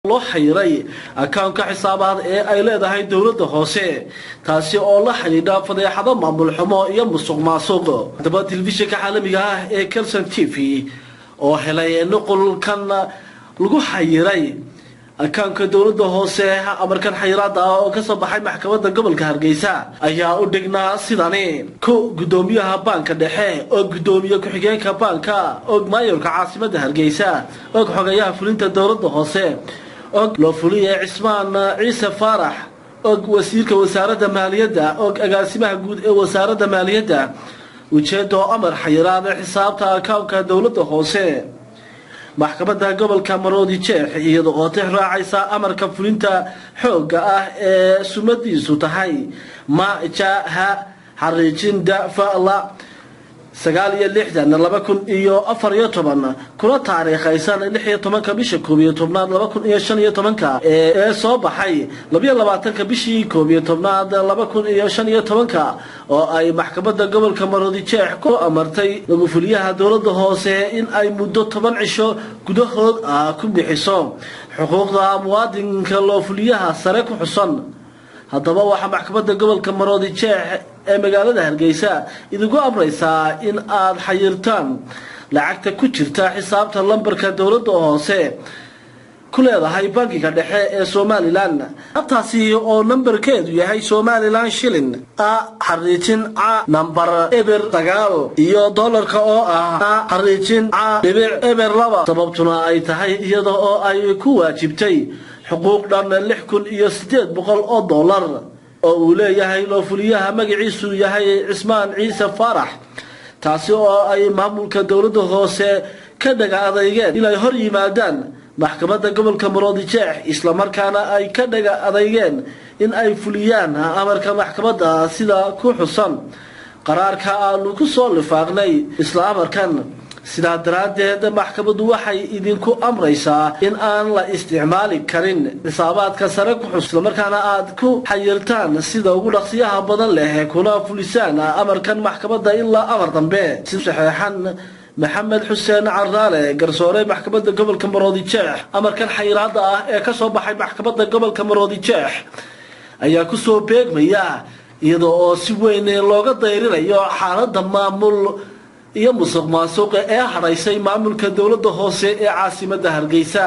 Loo xayiray akawnka xisaabaad ee ay leedahay dowladda hoose, taasi oo la xidhiidha fadeexado maamul xumo iyo musuq maasuq. Haddaba telefishinka caalamiga ah ee Kelson TV oo helay nuqulkan lagu xayiray akawnka dowladda hoose, amarkan xayiraada ah oo kasoo baxay maxkamadda gobolka Hargeysa ayaa u dhignaa sidani: ku gudoomiyaha baanka dhexe, og gudoomiye ku-xigeenka baanka, og mayorka caasimadda Hargeysa, og xogayaha fulinta dowladda hoose, og loo fuliye Cismaan Ciise Faarax, og wasiirka wasaaradda maaliyadda, og agaasimaha guud ee wasaaradda maaliyadda. Ujeedo: amar xayiraada xisaabta akawnka dowladda hoose. Maxkamadda gobolka Maroodi Jeex, iyada oo tix raacaysa amarka fulinta xoogga ah ee sumadiisu tahay ma ja ha xariijin da fa la 69/2014, kuna taariikhaysan 16-ka bisha 11aad 2015-ka, ee soo baxay 22-ka bishii 11aad 2015-ka, oo ay maxkamadda gobolka Maroodi Jeex ku amartay lagufuliyaha dowladda hoose in ay muddo 10 cisho gudahood ah ku bixiso xuquuqda muwaadinka loofuliyaha sare ku xusan. Haddaba waxaa maxkamadda gobolka Maroodi Jeex ee magaalada Hargeysa idinku amraysaa in aad xayirtaan lacagta ku jirta xisaabta lambarka dowladda hoose ku leedahay bankiga dhexe ee Somalilan, xisaabtaasi oo nambarkeedu yahay Somalilan shilin a xariijin ca nambar 09 iyo dollarka oo ah a xariijin ca dhibic 02, sababtuna ay tahay iyada oo ay ku waajibtay xuquuq dhan 6800 oo dollar oo uu leeyahay loofuliyaha magaciisu yahay Cismaan Ciise Faarax, taasi oo ay maamulka dowladda hoose ka dhaga adeygeen inay hor yimaadaan maxkamadda gobolka Maroodi Jeex, islamarkaana ay ka dhaga adeygeen in ay fuliyaan amarka maxkamadda sida ku xusan qaraarka aanu ku soo lifaaqnay isla amarkan. Sidaa daraaddeed maxkamaddu waxay idinku amraysaa in aan la isticmaali karin xisaabaadka sare ku xus, islamarkaana aad ku xayirtaan sida ugu dhaqsiyaha badan leh, kuna fulisaan amarkan maxkamadda ilaa amar dambe. Si saxeexan Maxamed Xuseen Caraale, garsoore maxkamadda gobolka Maroodi Jeex. Amarkan xayiraada ah ee kasoo baxay maxkamadda gobolka Maroodi Jeex ayaa kusoo beegmaya iyada oo si weyn looga dayrinayo xaaladda maamul iyo musuq maasuq ee hadhaysay maamulka dowladda hoose ee caasimadda Hargeysa.